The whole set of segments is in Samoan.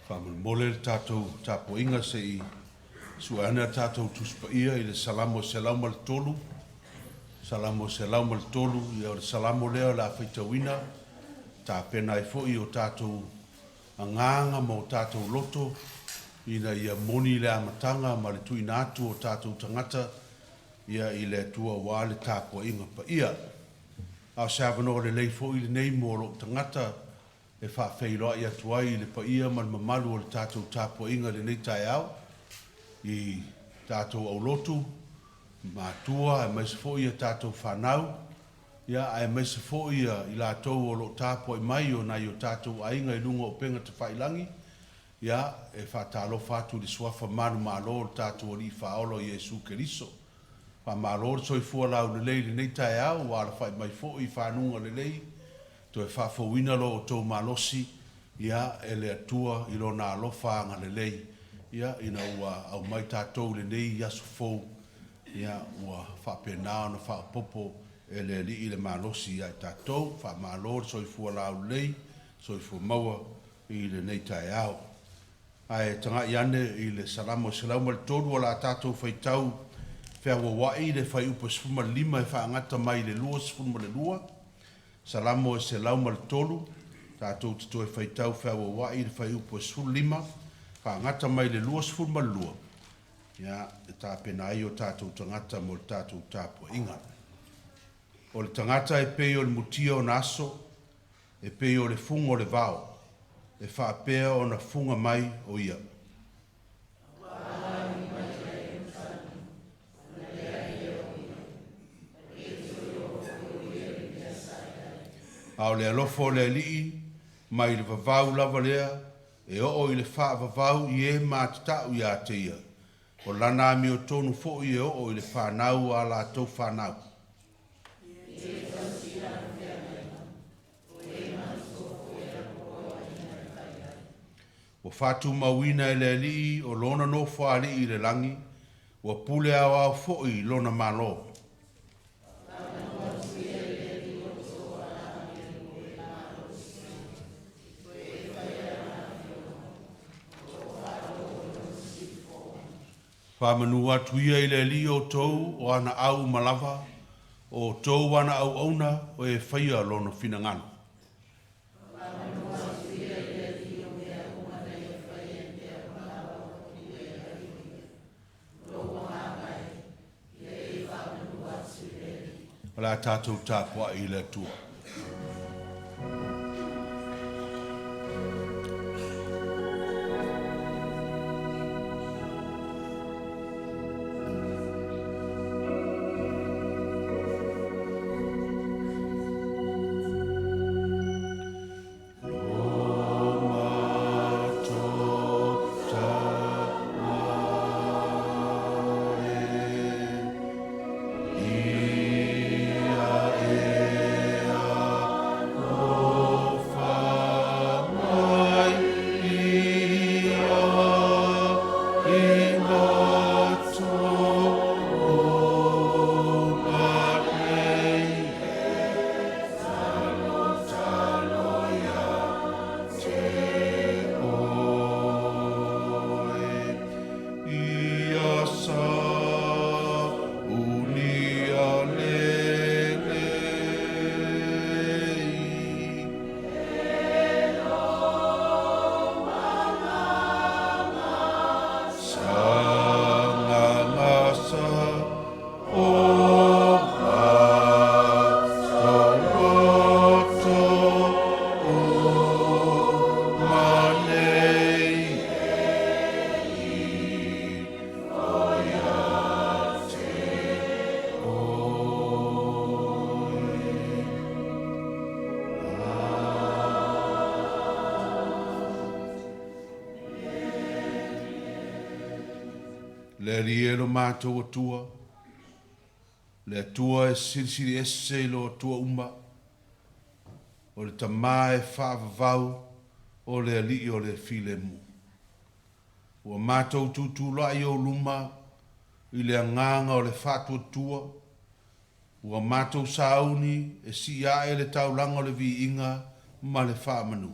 Faamolemole le tatou tapuaiga se i sue ane a tatou Tusi Paia i le Salamo 103, Salamo 103, ia o le Salamo lea o le a faitauina, tapena ai foi o tatou agaga ma o tatou loto ina ia moni le amataga ma le tuuina atu o tatou tagata ia i le Atua aua le tapuaiga paia. A o se avanoa lelei foi lenei mo lou tagata e faafeiloai atu ai i le paia ma le mamalu o le tatou tapuaiga i lenei taeao, i tatou aulotu, matua aemaise foi a tatou fanau, ia aemaise foi i latou o lo o tapuai mai o nai o tatou aiga i luga o upega tafailagi, ia e faatalofa atu i le Suafa manumalo o le tatou Alii Faaola o Iesu Keriso. Faamalo le soifua laulelei i lenei taeao, ua alafai mai foi i fanuga lelei, Toe faafouina lo outou malosi, ia, e le Atua i Lona alofa agalelei, ia, ina ua aumai tatou i lenei aso fou, ia, ua faapena ona faaopoopo e le Alii le malosi ia i tatou. Faamalo le soifua laulelei, soifua maua i lenei taeao. Ae tagai ane i le Salamo 103, o le a tatou faitau feauauai le fuaiupu e 15 e faagata mai i le 22. Salamo 103, tatou te toe faitau feauauai le fuaiupu e 15, faagata mai le 22, ia, e tapena ai o tatou tagata mo le tatou tapuaiga. O le tagata e pei o le mutia ona aso, e pei o le fuga o le vao, e faapea ona fuga mai o ia. A o le alofa o le Alii mai le vavau lava lea e oo i le faavavau i e matatau ia te ia, o lana amiotonu foi e oo i le fanau a latou fanau. Ua faatumauina e le Alii o lona nofoalii i le lagi, ua pule aoao foi i lona Malo. Faamanu atu ia i le Alii outou o ana au uma lava, o outou ana auauna o e faia lona finagalo. O le a tatou tapuai i le Atua. Le Alii e lo matou Atua, le Atua e silisili ese i lo Atua uma, o le Tama e faavavau o le Alii o le filemu. Ua matou tutulai i ou luma i le agaga o le faatuatua, ua matou sauni e sii ae le taulaga o le viiga ma le faamanu.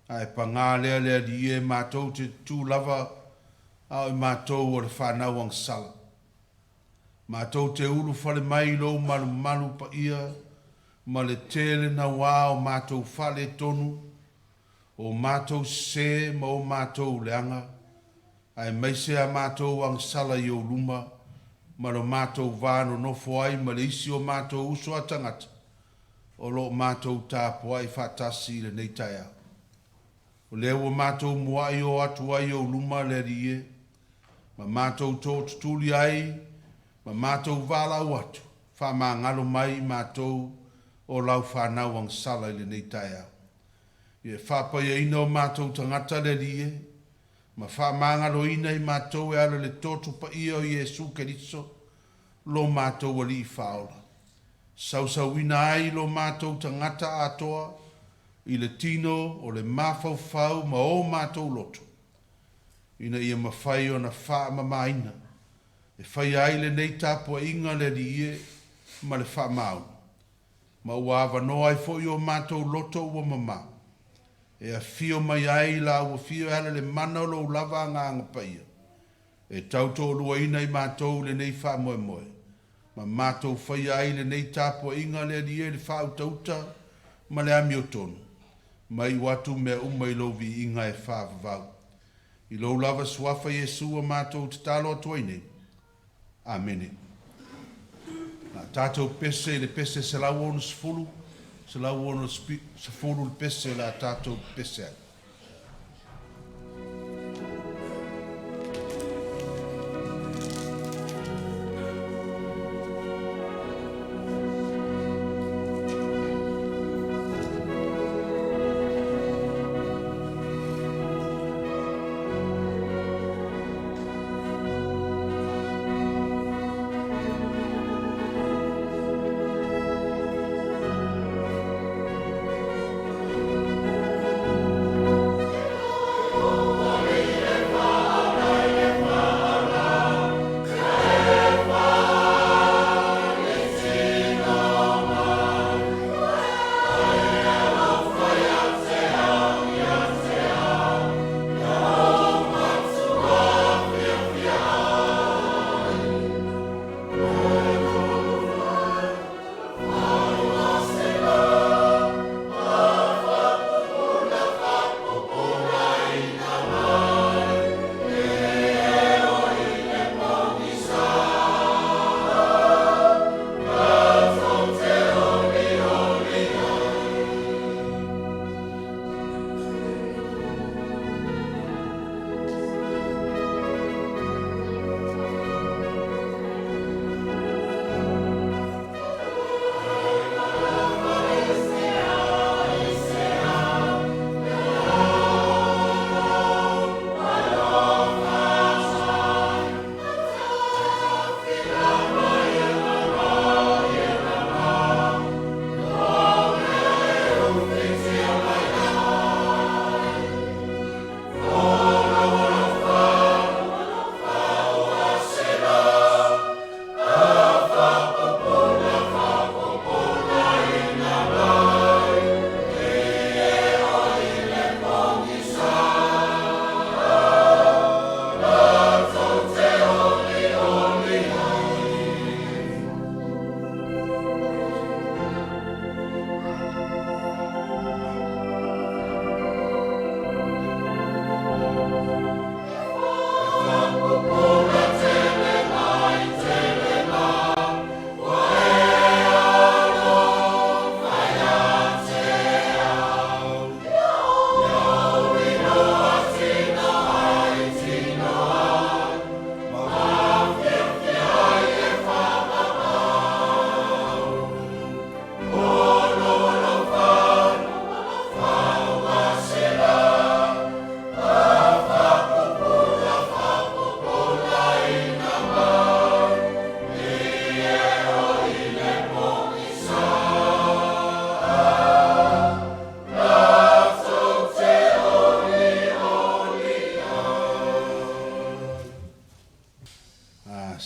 Ae pagā lea le Alii e, matou te tutū lava a o i matou o le fanau agasala. Matou te ulufale mai i lou malumalu paia ma le tele nauā o matou faaletonu, o matou sesē ma o matou leaga, aemaise a matou agasala i ou luma ma lo matou va nonofo ai ma le isi o matou uso a tagata o lo o matou tapuai faatasi i lenei taeao. O lea ua matou mua'i o atu ai i ou luma le Alii e, ma matou tootutuli ai ma matou valaau atu, faamagalo mai i matou o lau fanau agasala i lenei taeao. Ia e faapaiaina o matou tagata le Alii e, ma faamagaloina i matou e ala i le toto paia o Iesu Keriso, lo matou Alii Faaola. Sausauina ai lo matou tagata atoa i le tino o le mafaufau ma o matou loto, ina ia mafai ona faamamaina e faia ai lenei tapuaiga le Alii e ma le faamaoni, ma ua avanoa ai foi o matou loto ua mama, e afio mai ai la ua afio e ala i le mana o lou lava Agaga Paia, e tautoaluaina i matou i lenei faamoemoe, ma matou faia ai lenei tapuaiga le Alii e i le faautauta ma le amiotonu, ma iu atu mea uma i lou viiga e faavavau. I lou lava Suafa Iesu ua matou tatalo atu ai nei. Amene. Na tatou pese i le pese 160, 160 le pese o le a tatou pese ai.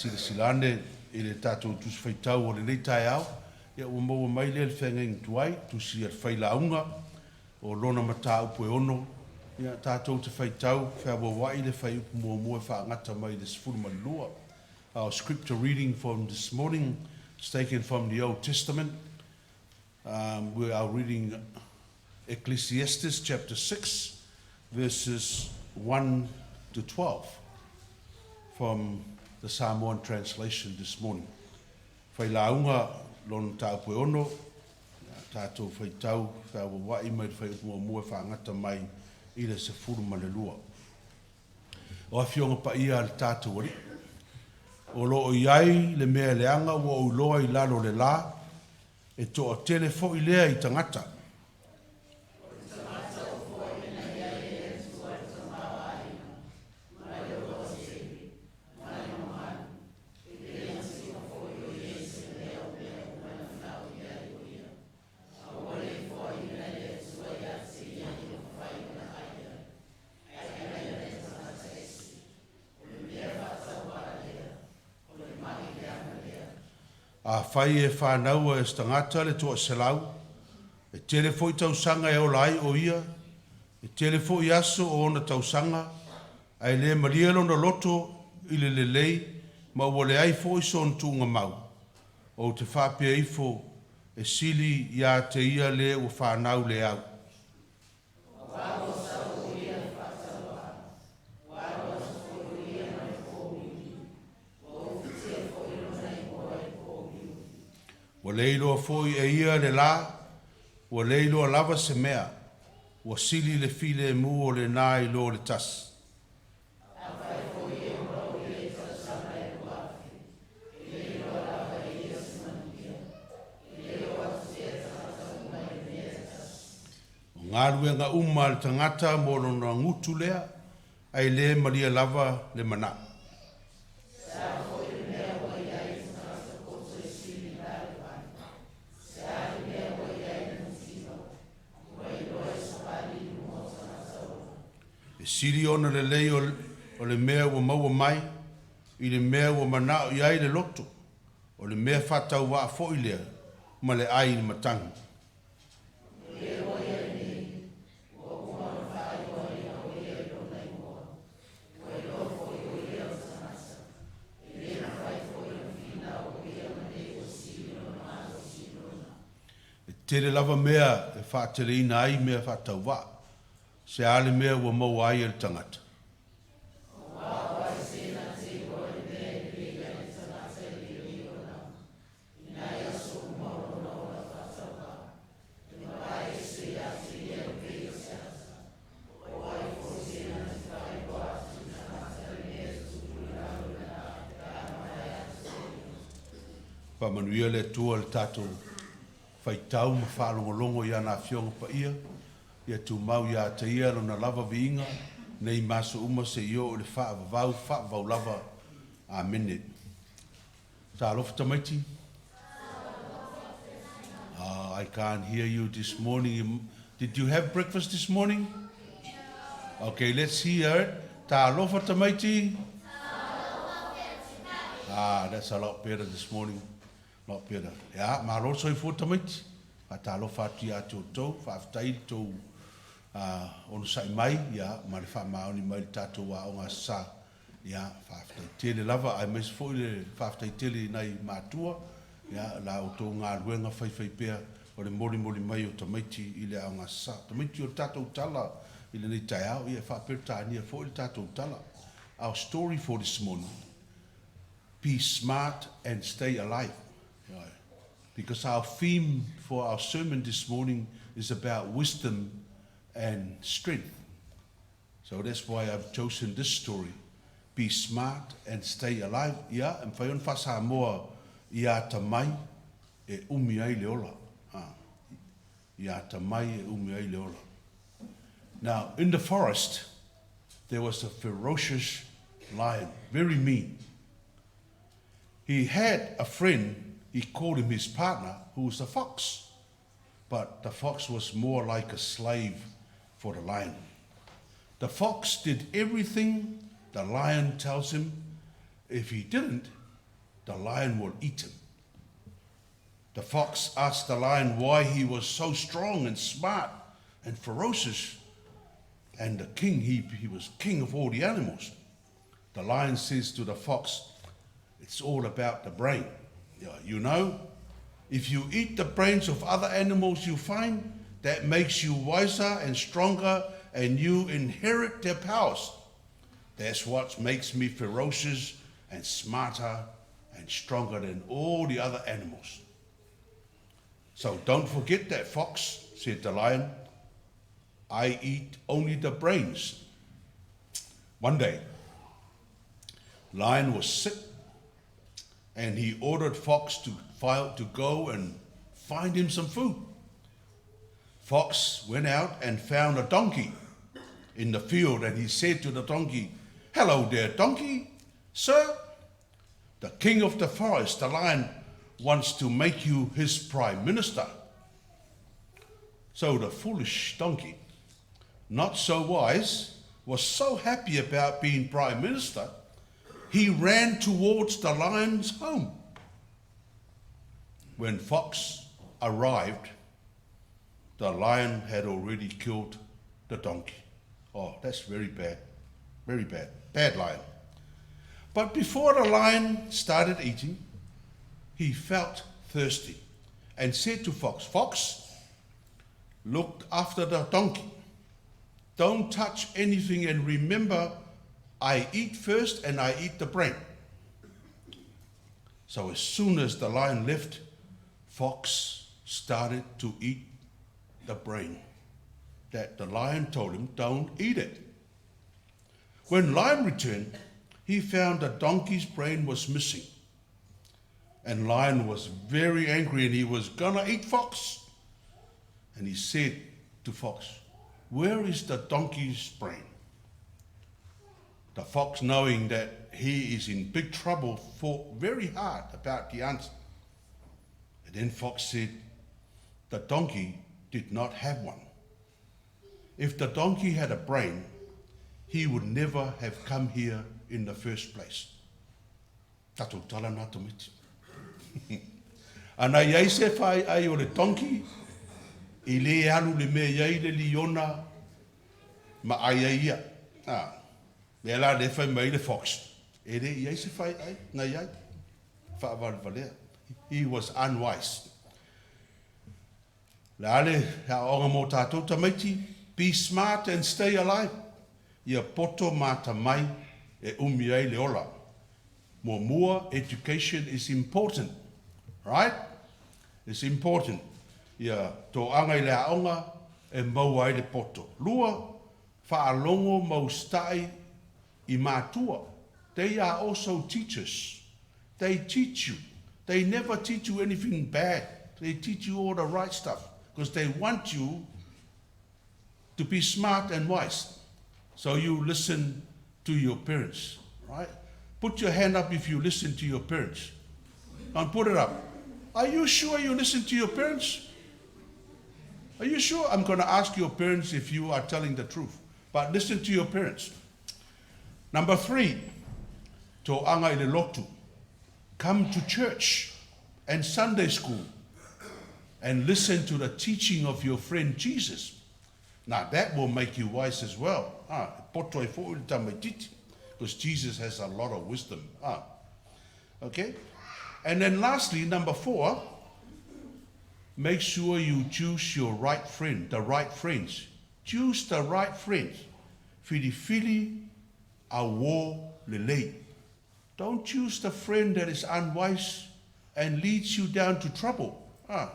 Silasila ane i le tatou Tusi Faitau o lenei taeao, ia ua maua mai lea i le feagaiga tuai, tusi a le Failauga. O lona mataupu e 6, ia, tatou te faitau feauaua'i le fuaiupu muamua e faagata mai le 12. Our scripture reading from this morning is taken from the Old Testament. We are reading Ecclesiastes chapter 6, verses 1 to 12 from the Samoan translation this morning. Failauga lona mataupu e 6, tatou faitau feauaua'i mai le fuaiupu muamua e faagata mai i le 12. O afioga paia a le tatou Alii, o lo o i ai le mea leaga ua ou iloa i lalo o le la, e toatele foi lea i tagata. Afai e fanaua e se tagata le 100, e tele foi tausaga e ola ai o ia, e tele foi aso o ona tausaga, ae le malie lona loto i le lelei ma ua leai foi sona tuugamau, ou te faapea ifo, e sili ia te ia le ua fanau le au. Ua le iloa foi e ia le la, ua le iloa lava se mea, ua sili le filemu o lena i lo le tasi. O galuega uma a le tagata mo lona gutu lea, ae le malie lava le manao. E sili ona lelei o le mea ua maua mai, i le mea ua manao i ai le loto, o le mea faatauvaa foi lea ma le ai i le matagi. E tele lava mea e faateleina ai mea faatauvaa, se a le mea ua maua ai e le tagata. Faamanuia le Atua i le tatou faitau ma faalogologo i ana Afioga Paia, ia tumau ia te Ia Lona lava viiga, nei ma aso uma seia oo i le faavavau, faavavau lava. Amene. Talofa tamaiti. I can't hear you this morning. Did you have breakfast this morning? Okay, let's hear it. Talofa tamaiti. Ah, that's a lot better this morning. Lot better. Ia, malo le soifua tamaiti. Faatalofa atu ia te outou, faafetai i le tou onosai mai, ia, ma le faamaoni mai i le tatou aoga Aso Sa. Ia, faafetai tele lava, aemaise foi le faafetai tele i nai matua, ia, la outou galuega faifaipea o le molimoli mai o tamaiti i le aoga Aso Sa. Tamaiti, o le tatou tala i lenei taeao, ia, e faa-Peretania foi le tatou tala. Our story for this morning, be smart and stay alive. Because our theme for our sermon this morning is about wisdom and strength. So that's why I've chosen this story. Be smart and stay alive. Ia, e mafai ona faa-Samoa ia atamai e umi ai le ola. Ha. Ia atamai e umi ai le ola. Now, in the forest, there was a ferocious lion, very mean. He had a friend, he called him his partner, who was a fox. But the fox was more like a slave for the lion. The fox did everything the lion tells him. If he didn't, the lion will eat him. The fox asked the lion why he was so strong and smart. and ferocious. And the king, he, he was king of all the animals. The lion says to the fox, It's all about the brain. You know, if you eat the brains of other animals you find, that makes you wiser and stronger, and you inherit their powers. That's what makes me ferocious and smarter and stronger than all the other animals. So don't forget that, fox, said the lion. I eat only the brains. One day, Lion was sick and he ordered Fox to, file, to go and find him some food. Fox went out and found a donkey in the field, and he said to the donkey, Hello there, donkey, sir. The king of the forest, the lion, wants to make you his prime minister. So the foolish donkey, not so wise, was so happy about being prime minister, he ran towards the lion's home. When Fox arrived, the lion had already killed the donkey. Oh, that's very bad. Very bad. Bad lion. But before the lion started eating, he felt thirsty and said to Fox, Fox, look after the donkey. Don't touch anything and remember, I eat first and I eat the brain. So as soon as the lion left, Fox started to eat the brain that the lion told him, don't eat it. When lion returned, he found the donkey's brain was missing. And lion was very angry and he was gonna eat fox. And he said to fox, where is the donkey's brain? The fox, knowing that he is in big trouble, thought very hard about the answer. And then Fox said, The donkey did not have one. If the donkey had a brain, he would never have come here in the first place. Tatou tala na tamaiti. Ana i ai se fai'ai o le donkey, i le alu le mea i ai le liona ma ai ai ia. A, mea la le fai mai le fox, e le i ai se fai'ai na i ai. Faavalevalea. He was unwise. Le a le aoaoga mo tatou tamaiti, be smart and stay alive. Ia poto ma atamai e umi ai le ola. Muamua, education is important. Right? It's important. Ia toaga i le aoga e maua ai le poto. Lua, faalogo ma usitai i matua. They are also teachers. They teach you. They never teach you anything bad. They teach you all the right stuff because they want you to be smart and wise. So you listen to your parents, right? Put your hand up if you listen to your parents. And put it up. Are you sure you listen to your parents? Are you sure? I'm going to ask your parents if you are telling the truth. But listen to your parents. Number three, toaga i le lotu. Come to church and Sunday school and listen to the teaching of your friend Jesus. Now that will make you wise as well. Ah, poto ai fo'i le tamaititi, because Jesus has a lot of wisdom. Ah. Okay? And then lastly, number four, make sure you choose your right friend, the right friends. Choose the right friends. Filifili a uō lelei. Don't choose the friend that is unwise and leads you down to trouble. Ah,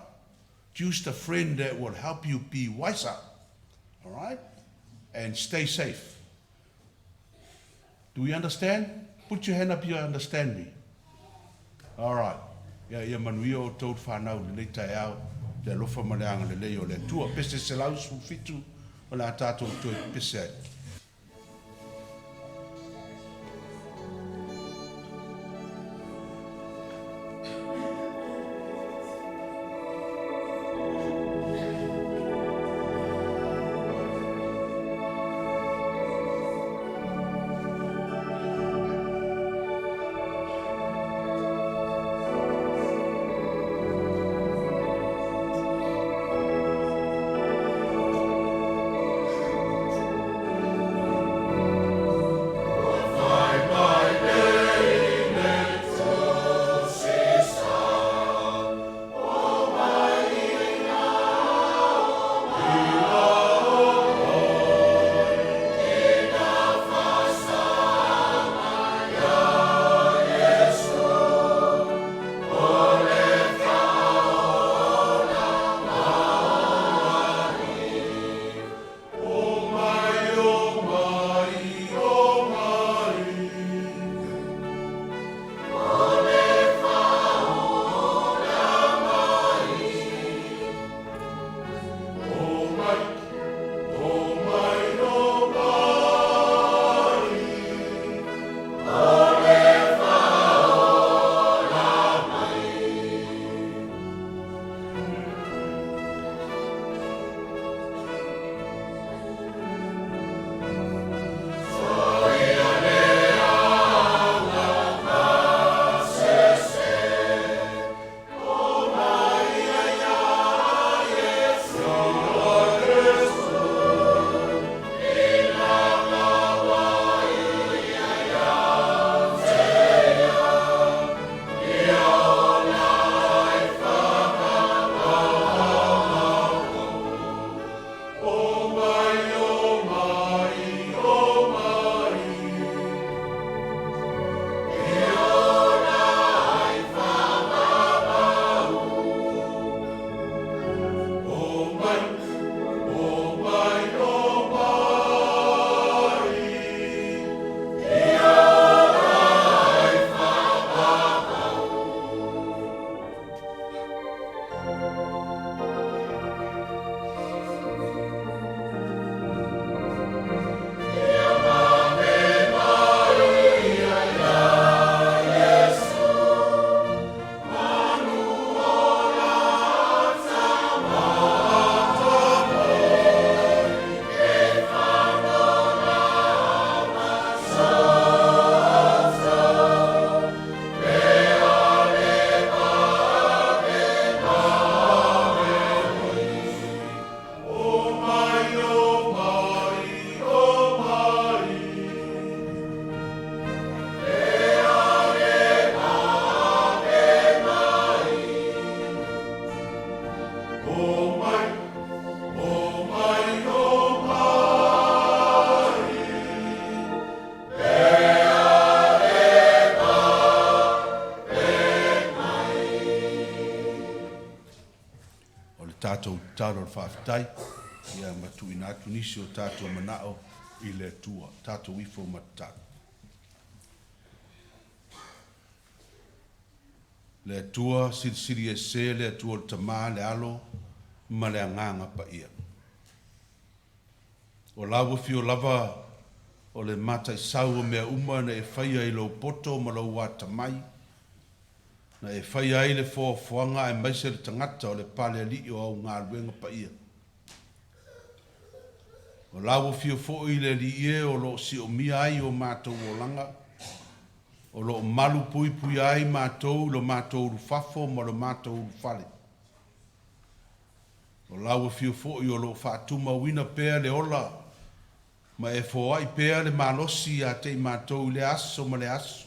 choose the friend that will help you be wiser. All right? And stay safe. Do we understand? Put your hand up if you understand me. All right. Ia, ia manuia outou le fanau i lenei taeao, le alofa ma le agalelei o le Atua. Pese 117 o le a tatou toe pese ai. tatalo o le faafetai, ia ma tuuina atu nisi o tatou manao i le Atua. Tatou ifo ma tatalo. Le Atua Silisili Ese, le Atua o le Tama, le Alo ma le Agaga Paia. O lau afio lava o le mataisau o mea uma na e faia i lou poto ma lou atamai, na e faia ai le foafoaga aemaise le tagata o le Palealii o au galuega paia. O lau afio foi le Alii e o lo o siomia ai o matou olaga, o lo o malu puipuia ai matou i lo matou ulufafo ma lo matou ulufale. O lau afio foi o lo o faatumauina pea le ola ma e foai pea le malosi ia te i matou i lea aso ma lea aso.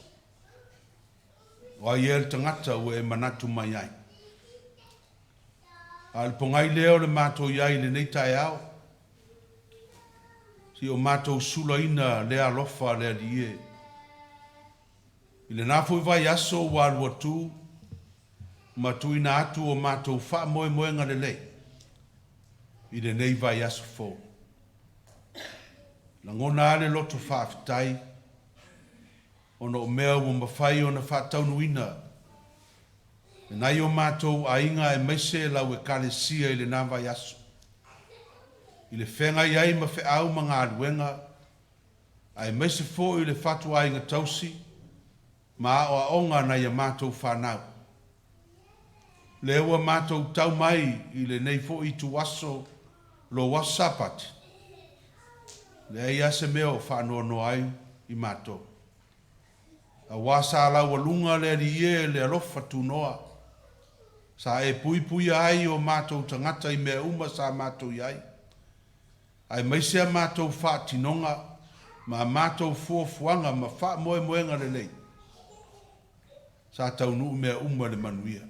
O ai ea le tagata ua e manatu mai ai? A o le pogai lea o le matou i ai i lenei taeao, si o matou sulaina lea alofa a le Alii e. I lena foi vaiaso ua alu atu ma tuuina atu o matou faamoemoega lelei i lenei vaiaso fou. Lagona lava le loto faafetai ona o mea ua mafai ona faataunuuina e nai o matou aiga aemaise lau Ekalesia i lena vaiaso, i le feagai ai ma feau ma galuega, aemaise foi le fatuaiga tausi ma aoaoga a nai a matou fanau. Lea ua matou tau mai i lenei foi ituaso lou Aso Sapati, leai lava se mea o faanoanoa ai i matou. Aua sa laualuga le Alii e le alofa tunoa, sa e puipuia ai o matou tagata i mea uma sa matou i ai, aemaise a matou faatinoga ma a matou fuafuaga ma faamoemoega lelei, sa taunuu mea uma i le manuia.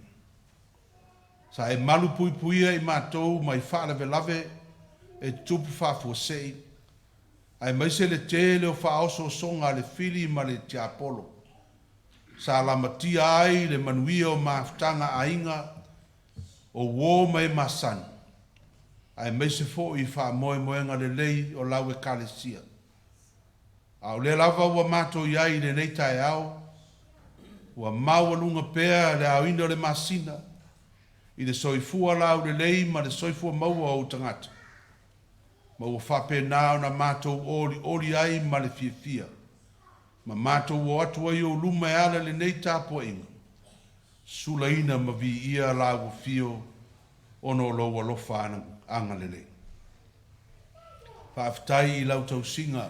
Sa e malu puipuia i matou mai faalavelave e tutupu faafuasei, aemaise le tele o faaosoosoga a le fili ma le tiapolo, sa lamatia ai le manuia o mafutaga aiga, o uo ma e masani, aemaise foi faamoemoega lelei o lau Ekalesia. A o lea lava ua matou i ai i lenei taeao, ua maualuga pea le aoina o le masina i le soifua laulelei ma le soifua maua o ou tagata, ma ua faapena ona matou olioli ai ma le fiafia, ma matou o atu ai i ou luma e ala i lenei tapuaiga, sulaina ma viia lau afio ona o lou alofa agalelei. Faafetai i lau tausiga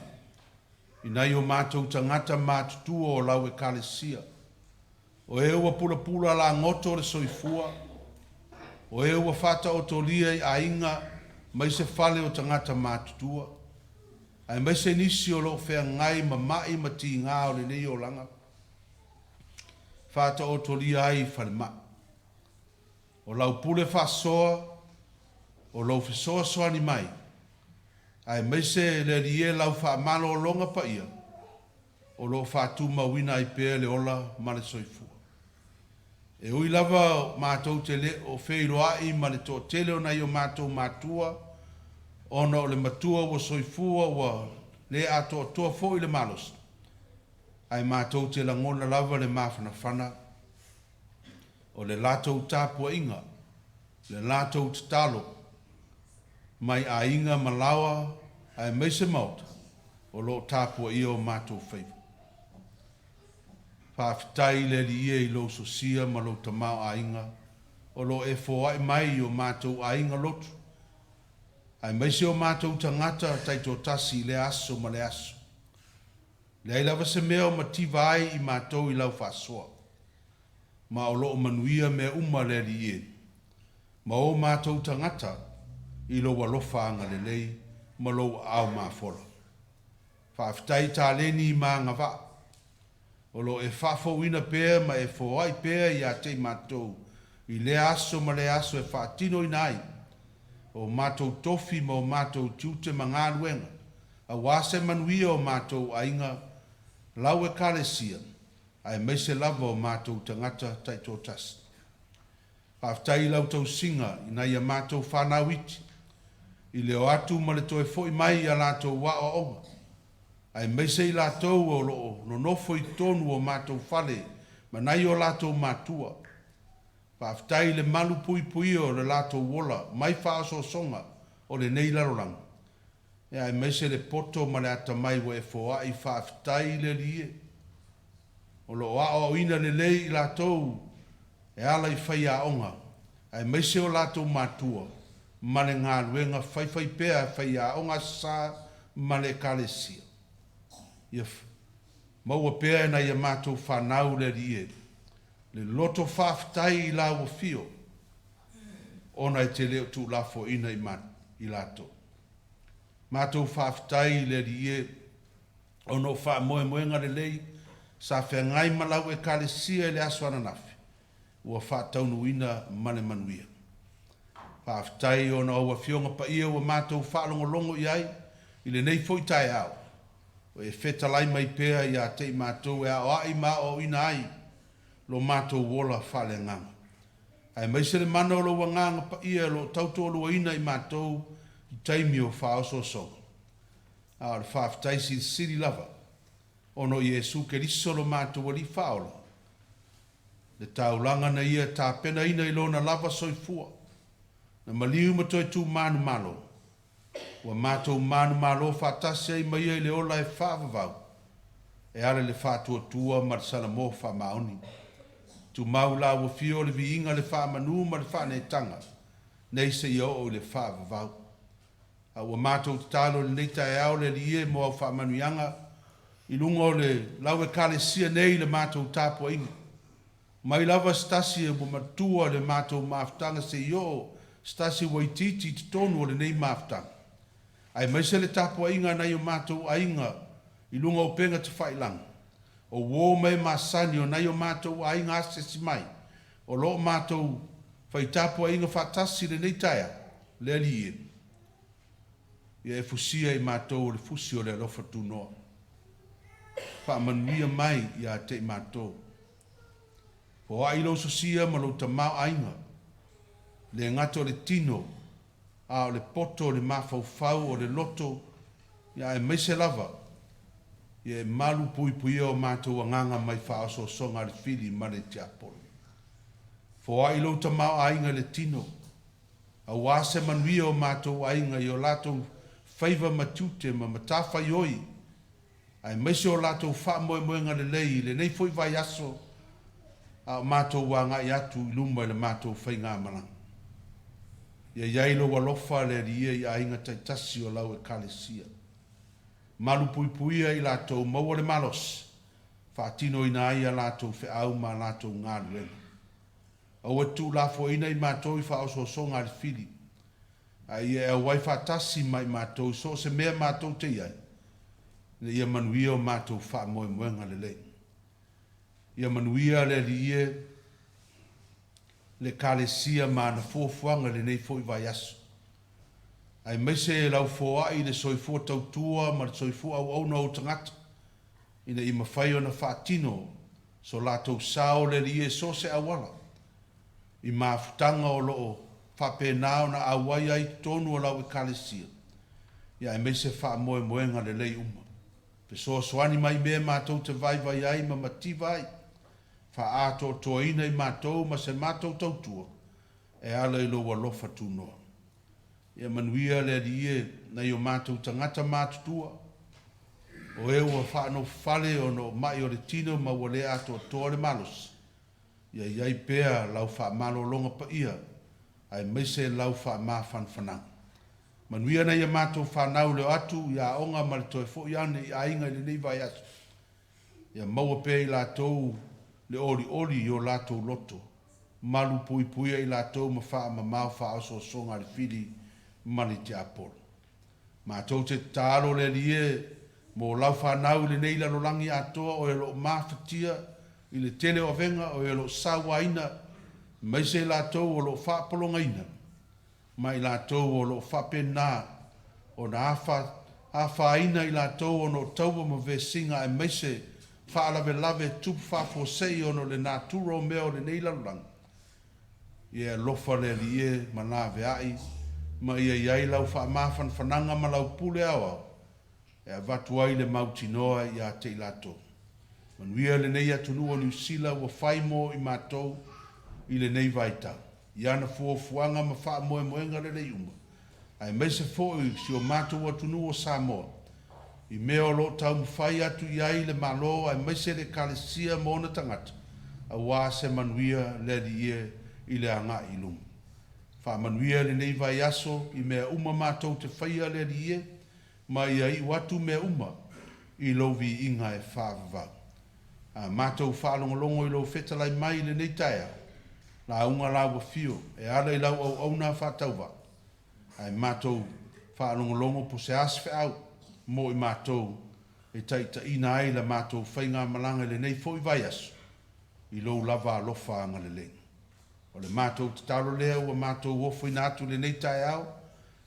i nai o matou tagata matutua o lau Ekalesia, o e ua pulapula lagoto le soifua, o e ua faataotolia i aiga mai se fale o tagata matutua, aemaise nisi o lo o feagai ma mai ma tiga o lenei olaga, faataotolia ai i falemai. O lau pule faasoa, o lou fesoasoani mai, aemaise le Alii e lau faamalologa paia, o lo o faatumauina ai pea le ola ma le soifua. E ui lava matou te le o feiloai ma le toatele o nai o matou matua, ona o le matua ua soifua ua le atoatoa foi le malosi, ae matou te lagona lava le mafanafana o le latou tapuaiga, le latou tatalo mai aiga ma laoa aemaise maota o lo o tapuaia o matou faiva. Faafetai i le Alii e i lou sosia ma lou tamaoaiga o lo o e foai mai i o matou aiga lotu, aemaise o matou tagata taitoatasi i lea aso ma lea aso. Leai lava se mea o mativa ai i matou i lau faasoa, ma o lo o manuia mea uma le Alii e, ma o matou tagata i lou alofa agalelei ma lou aao mafola. Faafetai i taleni ma agavaa o lo o e faafouina pea ma e foai pea ia te i matou i lea aso ma lea aso e faatinoina ai o matou tofi ma o matou tiute ma galuega aua se manuia o matou aiga, lau Ekalesia, aemaise lava o matou tagata taitoatasi. Faafetai i lau tausiga i nai a matou fanau iti, i le o atu ma le toe fo'i mai i a latou aoaoga, aemaise i latou o lo o nonofo i totonu o matou fale ma nai o latou matua. Faafetai i le malu puipuia o le latou ola mai faaosoosoga o lenei lalolagi, aemaise le poto ma le atamai ua e foai, faafetai i le Alii e. O lo o aoaoina lelei i latou e ala i faiaoga, aemaise o latou matua, ma le galuega faifaipea a faiaoga Aso Sa ma le Ekalesia. Ia maua pea e nai a matou fanau le Alii e, le loto faafetai i Lau Afio, ona e te le o tuulafoaina i latou. Matou faafetai i le Alii e, ona o faamoemoega lelei sa feagai ma lau Ekalesia i le aso ananafi, ua faataunuuina ma le manuia. Faafetai ona o au Afioga Paia ua matou faalogologo i ai i lenei foi taeao, o e fetalai mai pea ia te i matou e aoai ma aoaoina ai lo matou ola faaleagaga. Aemaise le mana o lou Agaga Paia o lo o tautoaluaina i matou i taimi o faaosoosoga. A o le faafetai silisili lava, ona o Iesu Keriso lo matou Alii Faaola, le taulaga na Ia tapenaina i Lona lava soifua, na maliu ma toe tu manumalo, ua matou manumalo faatasi ai ma Ia i le ola e faavavau, e ala i le faatuatua ma le salamo faamaoni. Tumau la ua fio le viiga, le faamanu ma le faaneetaga, nei seia oo i le faavavau. A ua matou tatalo i lenei taeao le Alii e mo au faamanuiaga i luga o le lau Ekalesia nei i le matou tapuaiga. Mai lava se tasi e ua matua le matou mafutaga seia oo se tasi ua itiiti i totonu o lenei mafutaga, aemaise le tapuaiga a nai o matou aiga i luga o upega tafailagi, o uo ma e masani o nai o matou aiga asiasi mai, o lo o matou fai tapuaiga faatasi i lenei taeao, le Alii e, ia e fusia i matou o le fusi o le alofa tunoa. Faamanuia mai ia te i matou. Foai lou sosia ma lou tamaoaiga, le gata o le tino, a o le poto, o le mafaufau, o le loto, ia aemaise lava ia e malu puipuia o matou agaga mai faaosoosoga a le fili ma le tiapolo. Foai lou tamaoaiga i le tino, aua se manuia o matou aiga i o latou faiva ma tiute ma matafaioi, aemaise o latou faamoemoega lelei i lenei foi vaiaso a o matou agai atu i luma i le matou faigamalaga. Ia i ai lou alofa le Alii e i aiga taitasi o lau Ekalesia. Malupuipuia i latou, maua le malosi, faatinoina ai a latou feau ma a latou galuega. Aua e te tuulafoaina i matou i faaosoosoga a le fili, a ia e auai faatasi ma i matou i so o se mea matou te i ai, ina ia manuia o matou faamoemoega lelei. Ia manuia le Alii e, le Ekalesia ma ana fuafuaga i lenei foi vaiaso, aemaise lau foai i le soifua tautua ma le soifua auauna o ou tagata, ina ia mafai ona faatino so latou sao le Alii e i so o se auala, i mafutaga o lo o faapena ona auai ai i totonu o lau Ekalesia, ia aemaise faamoemoega lelei uma. Fesoasoani mai i mea matou te vaivai ai ma mativa ai, faaatoatoaina i matou ma se matou tautua e ala i lou alofa tunoa. Ia manuia le Alii e, nai o matou tagata matutua, o e ua faanofofale ona o ma'i o le tino ma ua le atoatoa le malosi, ia i ai pea lau faamalologa paia aemaise lau faamafanafanaga. Manuia nai a matou fanau i le o atu i aoga ma le toe foi ane i aiga i lenei vaiaso. Ia maua pea i latou le olioli i o latou loto, malupuipuia i latou ma faamamao faaosoosoga a le fili ma le tiapolo. Matou te tatalo le Alii e mo lau fanau i lenei lalolagi atoa o e o lo o mafatia i le tele o avega, o e o lo o sauaina, aemaise i latou o lo o faapologaina, ma i latou o lo o faapena ona afaina i latou ona o taua ma vesiga aemaise faalavelave tupu faafuasei ona o le natura o mea o lenei lalolagi. Ia e alofa le Alii e ma laveai ma ia i ai lau faamafanafanaga ma lau pule aoao e avatu ai le mautinoa ia te i latou. Manuia lenei atunuu o Niu Sila ua fai mo i matou i lenei vaitau, i ana fuafuaga ma faamoemoega lelei uma, aemaise foi si o matou atunuu o Samoa, i mea o lo o taumafai atu i ai le Malo aemaise le Ekalesia ma ona tagata, aua se manuia le Alii e i le agai i luma. Faamanuia lenei vaiaso i mea uma matou te faia le Alii e, ma ia iu atu mea uma i lou viiga e faavavau. A matou faalogologo i lou fetalai mai i lenei taeao, lauga la ua fio e ala i lau auauna faatauvaa, ae matou faalogologo po se a se feau mo i matou e taitaiina ai la matou faigamalaga i lenei foi vaiaso i lou lava alofa agalelei. O le matou tatalo lea ua matou ofoina atu i lenei taeao,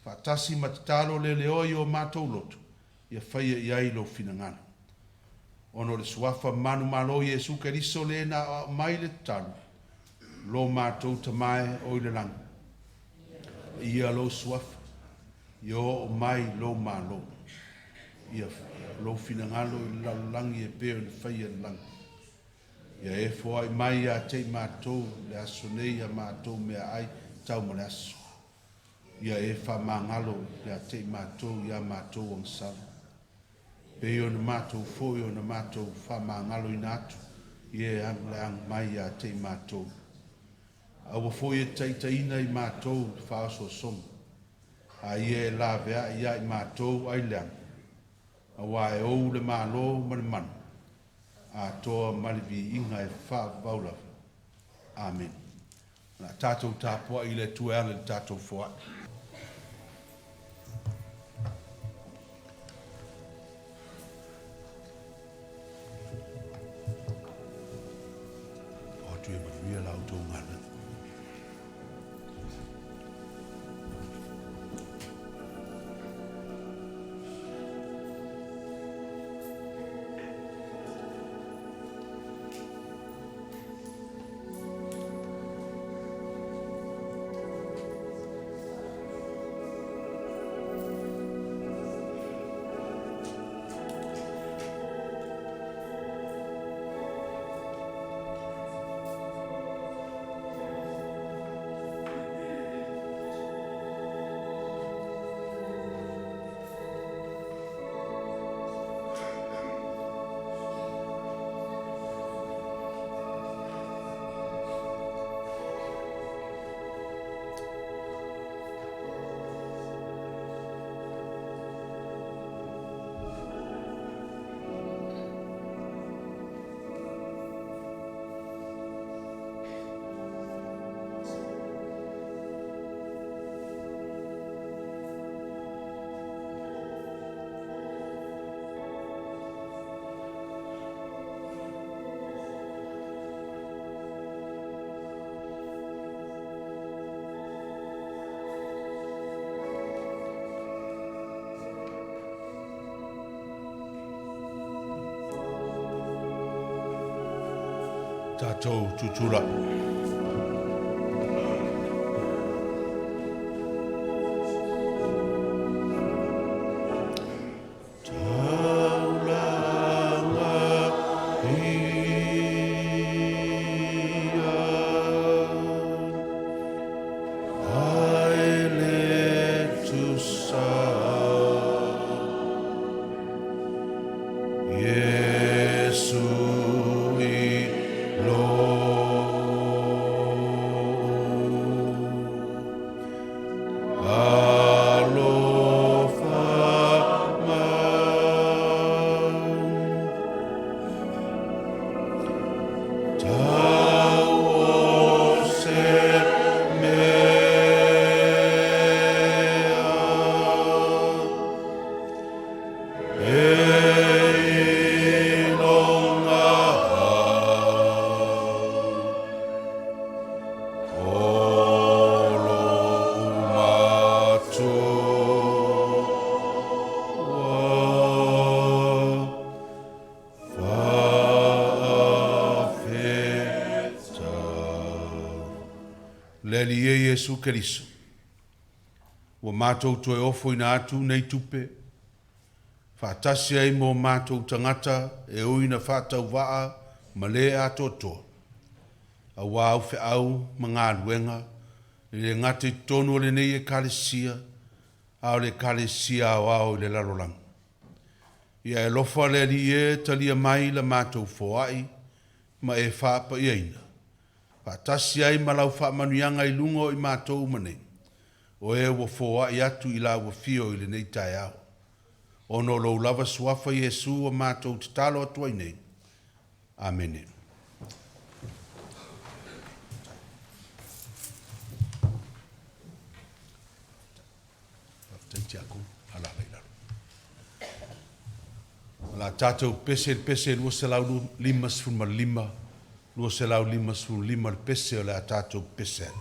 faatasi ma tatalo leleoa i o matou loto, ia faia i ai lou finagalo. Ona o le suafa manumalo o Iesu Keriso le na aoao mai le tatalo, Lo matou Tama e o i le lagi, ia lou suafa, ia oo mai lou Malo, ia lou finagalo i le lalolagi e pei ona faia i le lagi. Ia e foai mai ia te i matou le aso nei a matou meaai tau ma le aso. Ia e faamagalo ia te i matou i a matou agasala, pei ona matou foi ona matou faamagaloina atu i e le aga mai ia te i matou. Aua foi e taitaiina i matou i le faaosoosoga, a ia e laveai ia i matou ai leaga, auā e ou le Malo ma le mana, atoa ma le viiga e faavavau lava. Amene. O le a tatou tapuai i le Atua e ala i le tatou foai. O atu e manuia la outou galuega. Tatou tutulai. Taulaga ia, ae le tusa. Iesu i lou. Alii e Iesu Keriso, ua matou toe ofoina atu nei tupe, faatasi ai ma o matou tagata e ui ina faatauvaa ma lē atoatoa, auā au feau ma galuega, e le gata i totonu o lenei Ekalesia, a o le Ekalesia aoao i le lalolagi. Ia e alofa le Alii e talia mai la matou foai ma e faapaiaina, faatasi ai ma lau faamanuiaga i luga o i matou uma nei, o e ua foai atu i lau afio i lenei taeao. Ona o lou lava suafa Iesu ua matou tatalo atu ai nei. Amene. Faafetai Tiakono, alaala i lalo. O le a tatou pese i le pese 255, 255 le pese o le a tatou pese ai.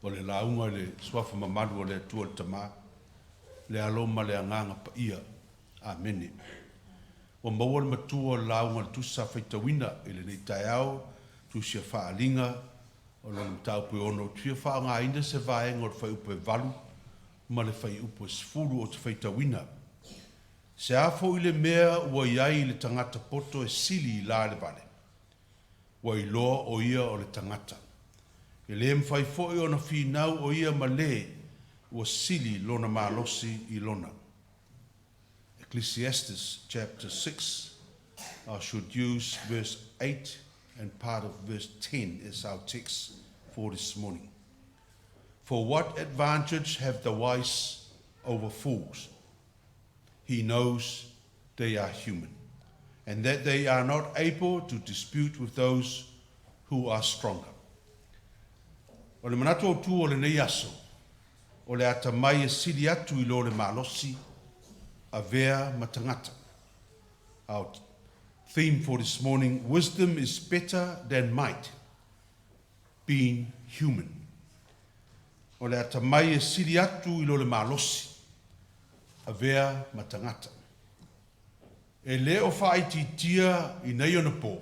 O le lauga i le Suafa mamalu o le Atua le Tama, le Alo ma le Agaga Paia. Amene. Ua maua le matua o le lauga a le Tusi sa faitauina i lenei taeao, Tusi a Faaaliga, o lona mataupu e 6. Ou te fia faaaogaina se vaega o le fuaiupu e 8 ma le fuaiupu e 10 ou te faitauina. Se a foi le mea ua i ai i le tagata poto e sili i la le vale, ua iloa o ia o le tagata. E le mafai foi ona finau o ia ma lē ua sili lona malosi i lona. Ecclesiastes chapter 6, I should use verse 8 and part of verse 10 as our text for this morning. For what advantage have the wise over fools? He knows they are human, and that they are not able to dispute with those who are stronger. O le manatu autū o lenei aso, o le atamai e sili atu i lo le malosi, avea ma tagata. Our theme for this morning, wisdom is better than might, being human. O le atamai e sili atu i lo le malosi, avea ma tagata. E le o faaitiitia i nei onapō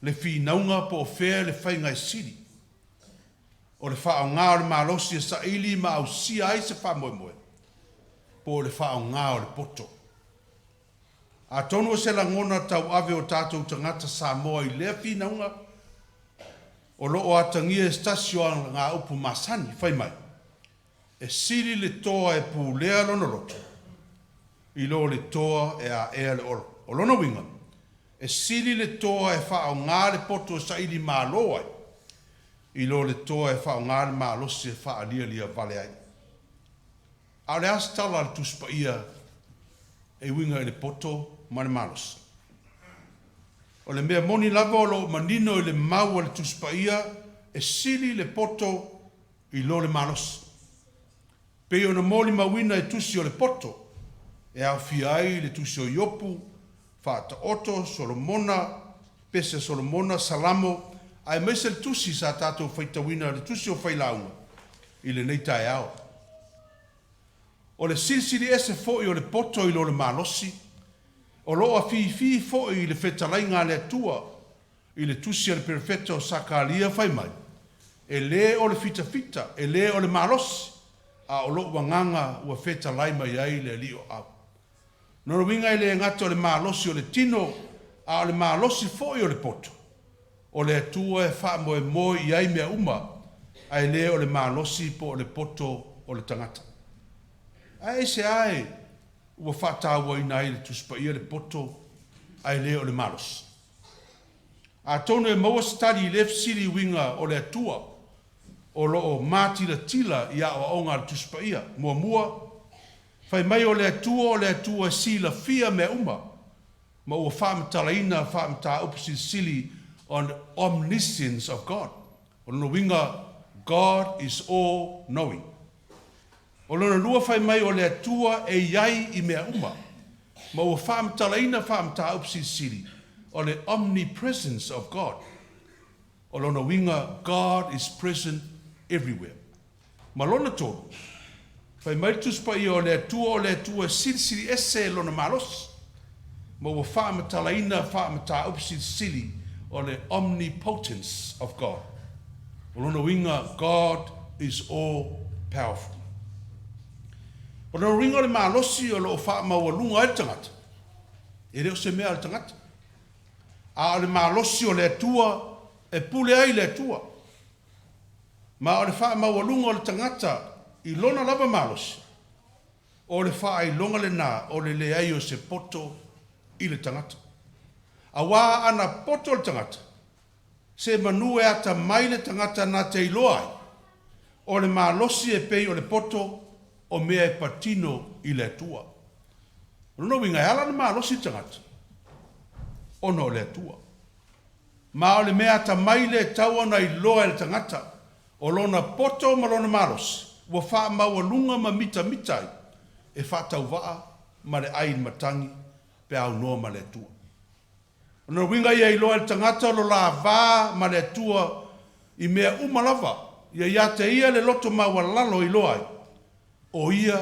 le finauga po o fea le faiga e sili, o le faaaoga o le malosi e saili ma ausia ai se faamoemoe, po o le faaaoga o le poto. Atonu o se lagona tauave o tatou tagata Samoa i lea finauga, o lo o atagia i se tasi o alagaupu masani, fai mai, e sili le toa e pulea lona loto, i lo le toa e aea le olo. O lona uiga, e sili le toa e faaaoga le poto e saili malo ai, i lo le toa e faaaoga le malosi e faalialia vale ai. A o le a se tala a le Tusi Paia e uiga i le poto ma le malosi? O le mea moni lava o lo o manino i le mau a le Tusi Paia, e sili le poto i lo le malosi. Pei ona molimauina i tusi o le poto, e aofia ai le tusi o Iopu, Faataoto, Solomona, Pese a Solomona, Salamo, aemaise le tusi sa tatou faitauina, le tusi o Failauga i lenei taeao. O le silisili ese foi o le poto i lo le malosi, o lo o afifi foi i le fetalaiga a le Atua i le tusi a le perofeta o Sakaria fai mai, E lē o le fitafita, e lē o le malosi, a o lo'u agaga ua fetalai mai ai le Alii o Au. Lona uiga e le gata o le malosi o le tino, a o le malosi foi o le poto, o le Atua e faamoemoe i ai mea uma, ae le o le malosi po o le poto o le tagata. Ae aisea e ua faatauaina ai e le Tusi Paia le poto ae le o le malosi? Atonu e maua se tali i lea fesili i uiga o le Atua o lo o matilatila i aoaoga a le Tusi Paia. Muamua, fai mai o le Atua o le Atua e silafia mea uma, ma ua faamatalaina faamataupu silisili on omniscience of God. O lona uiga, God is all knowing. O lona lua fai mai o le Atua e i ai i mea uma, ma ua faamatalaina faamataupu silisili o le omnipresence of God. O lona uiga, God is present everywhere. Ma lona tolu, fai mai le Tusi Paia o le Atua o le Atua e silisili ese lona malosi, ma ua faamatalaina faamataupu silisili o le omnipotence of God. O lona uiga, God is all powerful. O lona uiga o le malosi o lo o faamaualuga ai le tagata, e le o se mea a le tagata, a o le malosi o le Atua e pule ai le Atua. Ma o le faamaualuga o le tagata i lona lava malosi, o le faailoga lena o le leai o se poto i le tagata. Auā ana poto le tagata, se manu e atamai le tagata na te iloa ai, o le malosi e pei o le poto o mea e patino i le Atua. O lona uiga, e ala ona malosi le tagata, ona o le Atua. Ma o le mea atamai lea e tatau ona iloa e le tagata, o lona poto ma lona malosi ua faamaualuga ma mitamita ai e faatauvaa ma le ai i le matagi pe a aunoa ma le Atua. O lona uiga ia iloa e le tagata lo la va ma le Atua i mea uma lava. Ia ia te ia le loto maualalo e iloa ai, o ia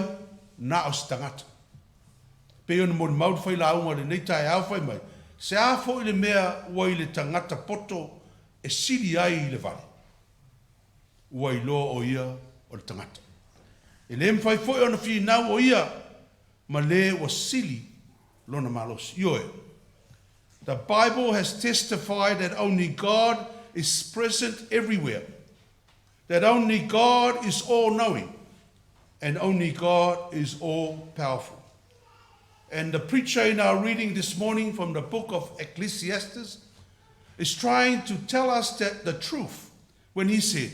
na o se tagata. Pei ona molimau le failauga i lenei taeao fai mai, Se a foi le mea ua i le tagata poto e sili ai i le vale? Ua iloa o ia o le tagata. E le mafai foi ona finau o ia ma le ua sili lona malosi. Ioe. The Bible has testified that only God is present everywhere, that only God is all-knowing, and only God is all-powerful. And the preacher in our reading this morning from the book of Ecclesiastes is trying to tell us that the truth when he said,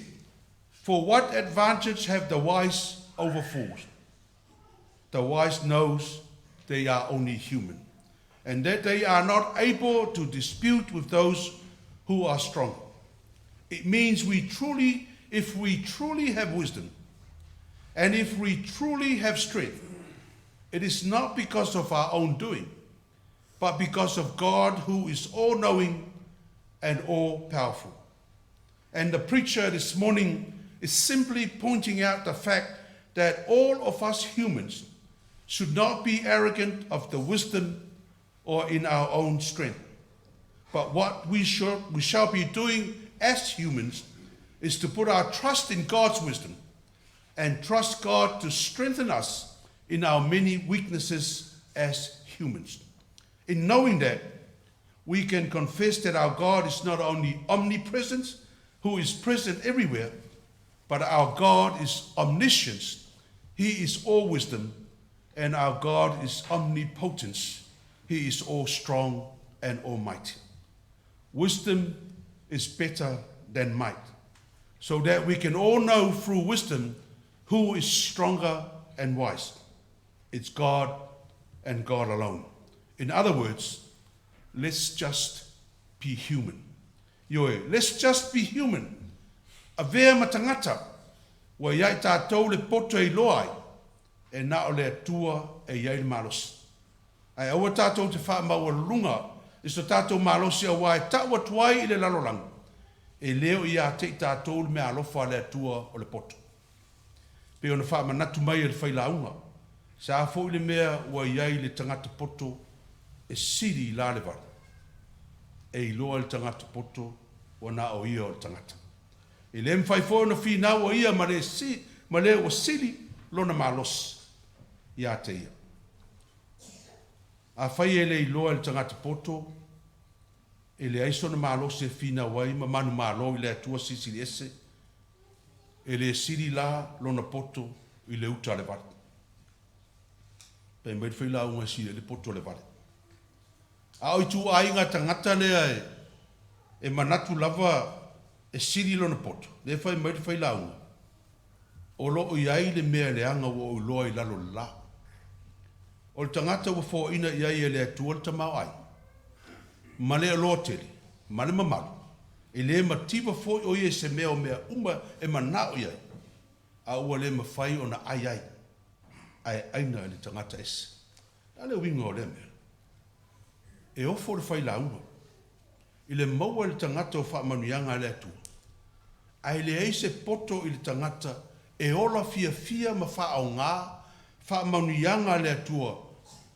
For what advantage have the wise over fools? The wise knows they are only human, and that they are not able to dispute with those who are strong. It means we truly, if we truly have wisdom, and if we truly have strength, it is not because of our own doing, but because of God who is all knowing and all powerful. And the preacher this morning is simply pointing out the fact that all of us humans should not be arrogant of the wisdom or in our own strength. But what we shall, we shall be doing as humans is to put our trust in God's wisdom and trust God to strengthen us in our many weaknesses as humans. In knowing that, we can confess that our God is not only omnipresent, who is present everywhere, but our God is omniscient. He is all wisdom, and our God is omnipotent. He is all strong and almighty. Wisdom is better than might, so that we can all know through wisdom who is stronger and wise. It's God and God alone. In other words, let's just be human. Ioe, let's just be human. Avea ma tagata, ua i ai tatou le poto e iloa ai, e na o le Atua e i ai le malosi. Ae aua tatou te faamaualuluga i so tatou malosi auā e ta'u atu ai i le lalolagi, e le o ia te i tatou le meaalofa a le Atua o le poto. Pei ona faamanatu mai e le failauga, se a foi le mea ua i ai le tagata poto e sili i la le vale, e iloa e le tagata poto ua na o ia o le tagata. E le mafai foi ona finau o ia ma le ma le ua sili lona malosi ia te ia. Afai e le iloa e le tagata poto, e leai sona malosi e finau ai ma manumalo i le Atua Silisili Ese, e le sili la lona poto i le uta a le vale. Fai mai le failauga e sili ai le poto o le vale. A o ituaiga tagata lea e, e manatu lava e sili lona poto, lea e fai mai le failauga, o lo o i ai le mea leaga ua ou iloa i lalo o le la. O le tagata ua foaina i ai e le Atua le tamaoaiga, ma le aloa tele, ma le mamalu, e le mativa foi o ia i se mea o mea uma e manao i ai, a ua le mafai ona ai ai, ae aina e le tagata ese. O le a le uiga o lea mea? E ofo le failauga i le maua e le tagata o faamanuiaga a le Atua, ae leai se poto i le tagata e ola fiafia ma faaaoga faamanuiaga a le Atua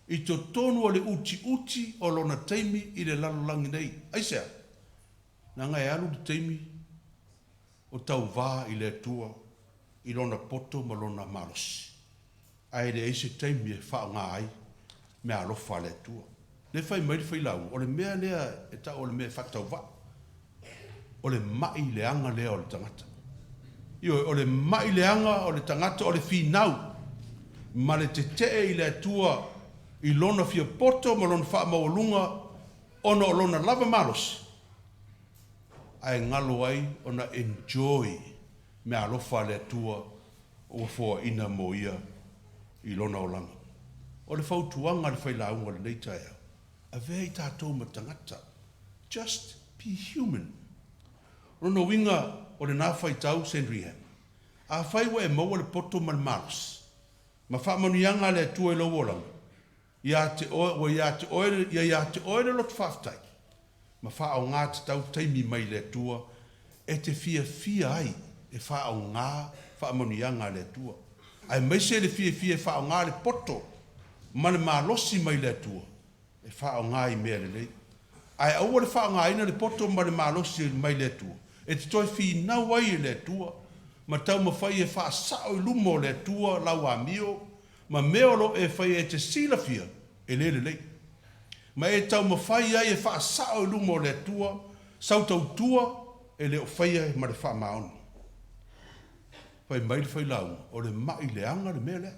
i totonu o le utiuti o lona taimi i le lalolagi nei. Aisea? Leaga e alu le taimi o tauva i le Atua i lona poto ma lona malosi, ae leai se taimi e faaaoga ai meaalofa a le Atua. Lea fai mai le failauga, o le mea lea e tau o le mea e faatauvaa, o le ma'i leaga lea o le tagata. Ioe, o le ma'i leaga o le tagata o le finau ma le tetee i le Atua i lona fia poto ma lona faamaualuga ona o lona lava malosi, ae galo ai ona enjoy meaalofa a le Atua ua foaina mo ia i lona olaga. O le fautuaga a le failauga i lenei taeao, avea i tatou ma tagata, just be human. O lona uiga o lena faitau Sandringham, afai ua e maua le poto ma le malosi, ma faamanuiaga a le Atua i lou olaga, ia te oe, ua ia te oe, ia ia te oe le loto faafetai, ma faaaoga tatau taimi mai le Atua e te fiafia ai. e faaaoga faamanuiaga a le Atua, aemaise le fiafia e faaaoga le poto ma le malosi mai le Atua e faaaoga i mea lelei. Ae aua le faaaogaina le poto ma le malosi mai le Atua e te toe finau ai i le Atua ma taumafai e faasao i luma o le Atua lau amio ma mea o lo o e faia e te silafia e le lelei. Ma e taumafai ai e faasao i luma o le Atua sau tautua e le o faia ma le faamaoni. Fai mai le failauga, o le ma'i leaga le mea lea,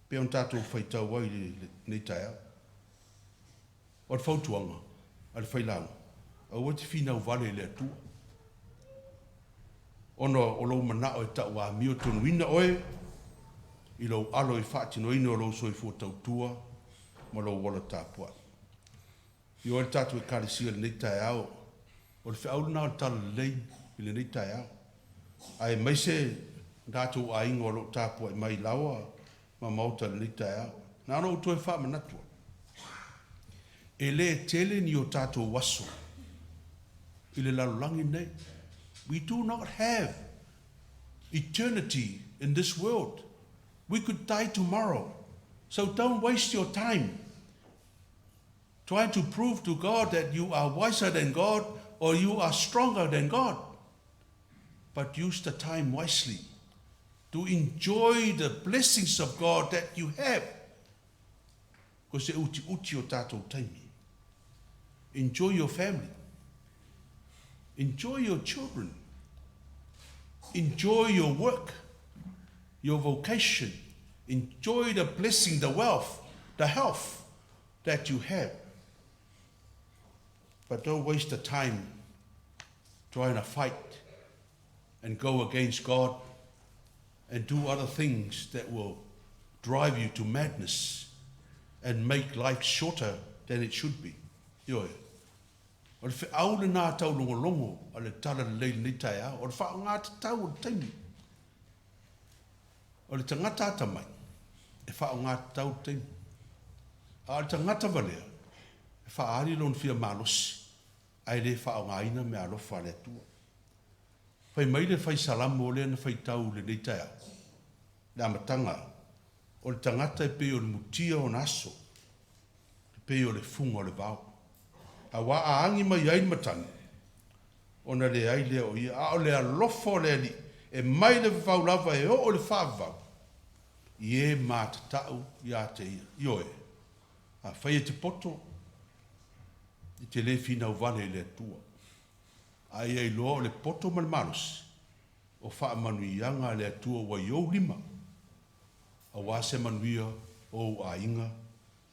pei ona tatou faitau ai i lenei taeao. O le fautuaga a le failauga, aua e te finau vale i le Atua, ona o lou manao e tau amio tonuina oe i lou alo i faatinoina o lou soifua tautua ma lou ola tapuai. I o le tatou Ekalesia i lenei taeao, o le feau lena o le Talalelei i lenei taeao, aemaise tatou aiga o lo o tapuai mai i laoa ma maota i lenei taeao. Na ona ou toe faamanatu atu, e le tele ni o tatou aso i le lalolagi lenei. We do not have eternity in this world. We could die tomorrow. So don't waste your time trying to prove to God that you are wiser than God or you are stronger than God. But use the time wisely to enjoy the blessings of God that you have. Ko se utiuti o tātou taimi. Enjoy your family. Enjoy your children. Enjoy your work, your vocation. Enjoy the blessing, the wealth, the health that you have. But don't waste the time trying to fight and go against God and do other things that will drive you to madness and make life shorter than it should be. Ioe. O le feau lena taulogologo a le Talalelei i lenei taeao, o le faaaogatatau o le taimi. O le tagata atamai, e faaaogatatau le taimi. A o le tagata valea, e faaali lona fia malosi, ae le faaaogaina meaalofa a le Atua. Fai mai le fai Salamo lea na faitau i lenei taeao, le amataga, o le tagata e pei o le mutia ona aso, e pei o le fuga o le vao. Auā a agi mai ai le matagi, ona leai lea o ia, a o le alofa o le Alii e mai le vavau lava e oo i le faavavau, i e matatau ia te ia. Ioe, afai e te poto, e te le finau vale i le Atua. A ia iloa o le poto ma le malosi, o faamanuiaga a le Atua ua i ou lima, aua se manuia o ou aiga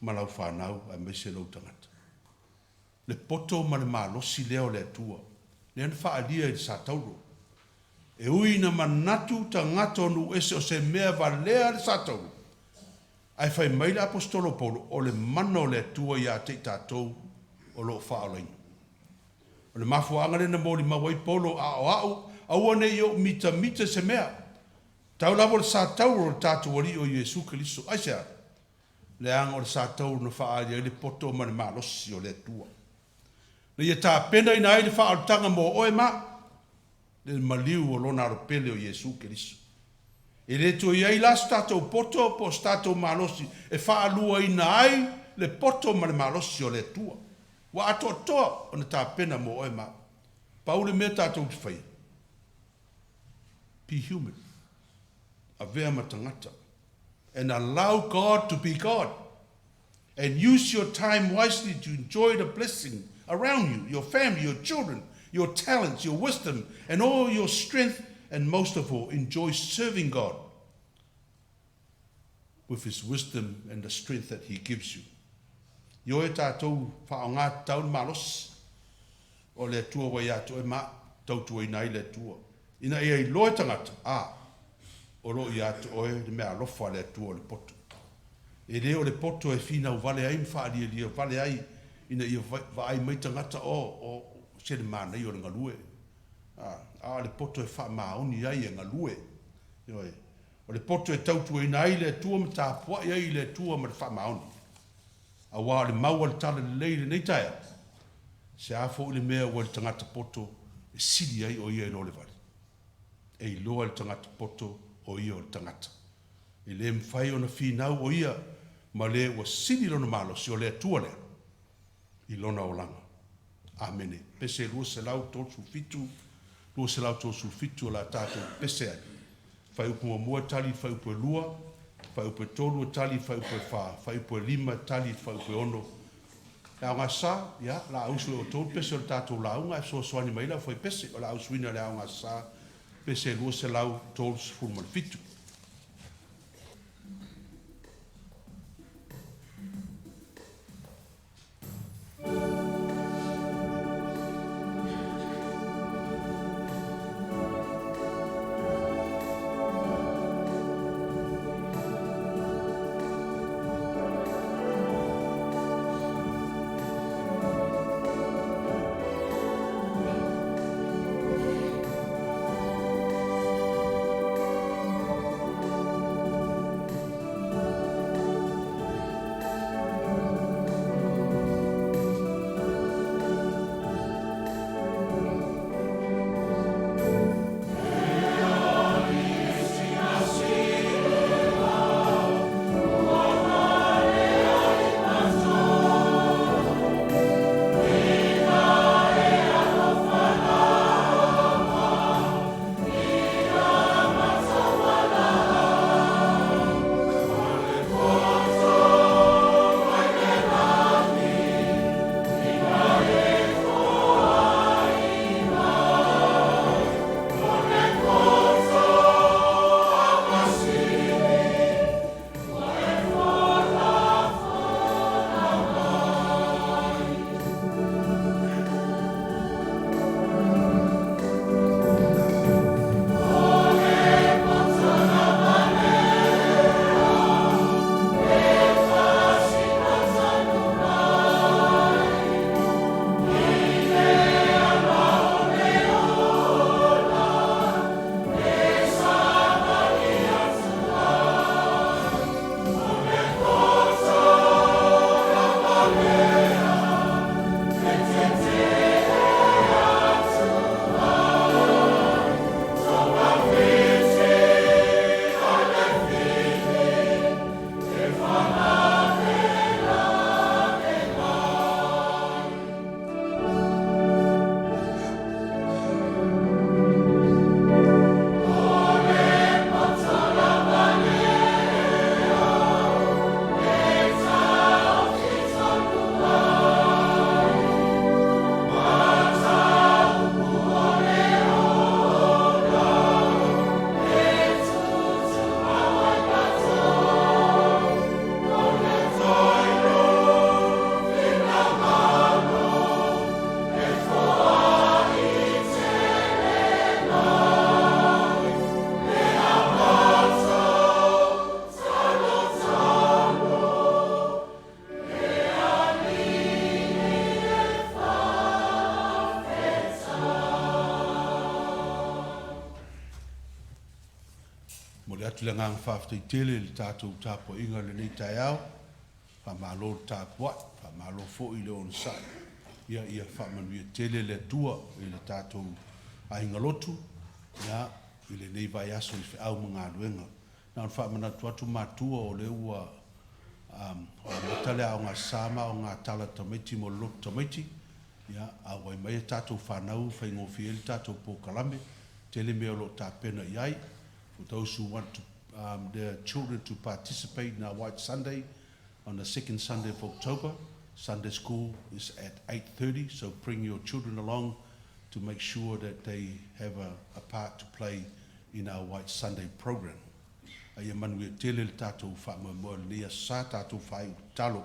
ma lau fanau aemaise lou tagata. Le poto ma le malosi lea o le Atua, lea na faaalia i le Satauro. E ui ina manatu tagata o nuu ese o se mea valea le Satauro, ae fai mai le Aposetolo o Paulo, o le mana o le Atua ia te i tatou o lo o faaolaina. O le mafuaaga lea na molimau ai Paulo, A o au, aua ne i ou mitamita i se mea. Tau lava o le Satauro o le tatou Alii o Iesu Keriso. Aisea? Leaga o le Satauro na faaali ai le poto ma le malosi o le Atua. Na ia tapenaina ai le faaolataga mo oe ma au, le maliu o Lona Alo pele o Iesu Keriso. E le toe i ai la se tatou poto po o se tatou malosi e faaluaina ai le poto ma le malosi o le Atua. Ua atoatoa ona tapena mo oe ma au. Pau le mea tatou te faia, be human, avea ma tagata, and allow God to be God, and use your time wisely to enjoy the blessing around you, your family, your children, your talents, your wisdom, and all your strength, and most of all, enjoy serving God with His wisdom and the strength that He gives you. Ioe tatou faaaoga tatau le malosi o le Atua ua ia te oe ma tautuaina ai le Atua, ina ia iloa e tagata, a, o lo o ia te oe le meaalofa a le Atua o le poto. E le o le poto e finau vale ai ma faalialia vale ai ina ia vaai mai tagata, o, o, se le manaia o le galue, a, a o le poto e faamaoni ai e galue. Ioe. O le poto e tautuaina ai le Atua ma tapuai ai i le Atua ma le faamaoni. Aua o le mau a le Talalelei i lenei taeao, se a foi le mea ua i le tagata poto e sili ai o ia i lo le vale. E iloa e le tagata poto o ia o le tagata. E le mafai ona finau o ia ma le ua sili lona malosi, o le Atua lea, i lona olaga. Amene. Pese 237, 237 o le a tatou pese ai. Fuaiupu muamua e tali i le fuaiupu e 2, fuaiupu e 3 e tali i le fuaiupu e 4, fuaiupu e 5 e tali i le fuaiupu e 6. Le Aoga Sa, ia, o le a usu e outou le pese o le tatou lauga ae fesoasoani mai ai le aufaipese. O le a usuina le Aoga Sa, pese 237. Momoli atu le agaga faafetai tele i le tatou tapuaiga i lenei taeao. Faamalo le tapuai, faamalo foi le onosai. Ia, ia faamanuia tele le Atua i le tatou aiga lotu, ia, i lenei vaiaso i feau ma galuega. Na ona faamanatu atu matua o lea ua um, amata le Aoga Sa ma Aoga Tala Tamaiti mo le Lotu Tamaiti. Ia, auai mai a tatou fanau faigofie ai le tatou polokalame. Tele mea o lo o tapena i ai. For those who want to, their children to participate in our White Sunday on the second Sunday of October, Sunday school is at 8:30, so bring your children along to make sure that they have a, a part to play in our White Sunday program. A ia manuia tele le tatou faamoemoe o lenei aso sa, tatou faaiu tatalo.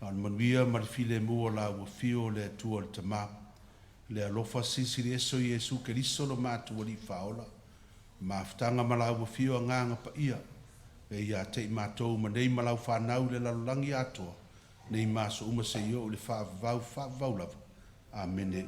A o le manuia ma le filemu o la ua fio le Atua le Tama, le alofa silisili ese o Iesu Keriso lo matou Alii Faaola, mafutaga ma la ua fio Agaga Paia, e ia te i matou ma nei ma lau fanau i le lalolagi atoa, nei ma aso uma seia oo i le faavavau, faavavau lava. Amene.